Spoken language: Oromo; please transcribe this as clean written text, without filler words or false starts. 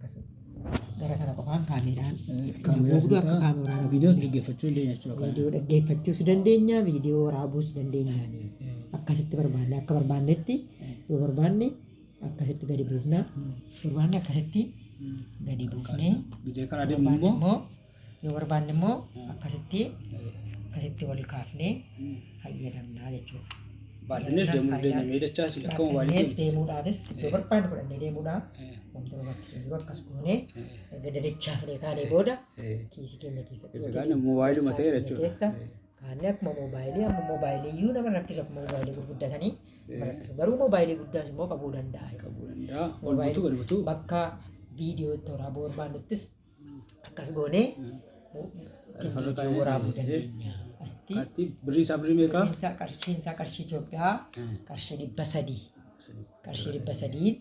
Akkas gara kana qofaan kaameeraan Kaameeraa haguugduu akka kaameeraan viidiyoo haguugne. dhaggeeffachuu dandeenya jechuudha. Viidiyoo dhaggeeffachuus dandeenya, viidiyoo waraabuus dandeenyaani. Akkasitti barbaanne akka barbaannetti yoo barbaanne akkasitti gadi buufna. Barbaanne akkasitti gadi buufnee Gijee karaa deemnu barbaanne immoo immoo yoo barbaanne immoo akkasitti akkasitti wal kaafnee fayyadamnaa jechuudha. Baadhannees deemuu dandeenya meedachaa si akka Baadhannees moobaayilii. deemuudhaafis iddoo barbaanne fudhannee deemuudhaaf wanti nu rakkisu hin jiru. Akkas goonee erga dadachaa fudhee kaanee booda kiisii keenya keessatti Keessa yookiin kaanee moobaayiluma borsaa ta'eera keenya jechuudha. keessa kaannee akkuma moobaayilii amma moobaayilii iyyuu nama rakkisu akkuma moobaayilii gurguddatanii nama rakkisu garuu moobaayilii guddaas immoo qabuu danda'a. Qabuu danda'a. Ol butuu gadi butuu. Bakka viidiyoo itti waraabuu barbaannuttis akkas goonee ittiin viidiyoo waraabuu dandeenya. Asitti Ati birriin isaa birrii meeqa? birriin isaa qarshiin isaa qarshii Itoophiyaa qarshii 300 qarshii 300n.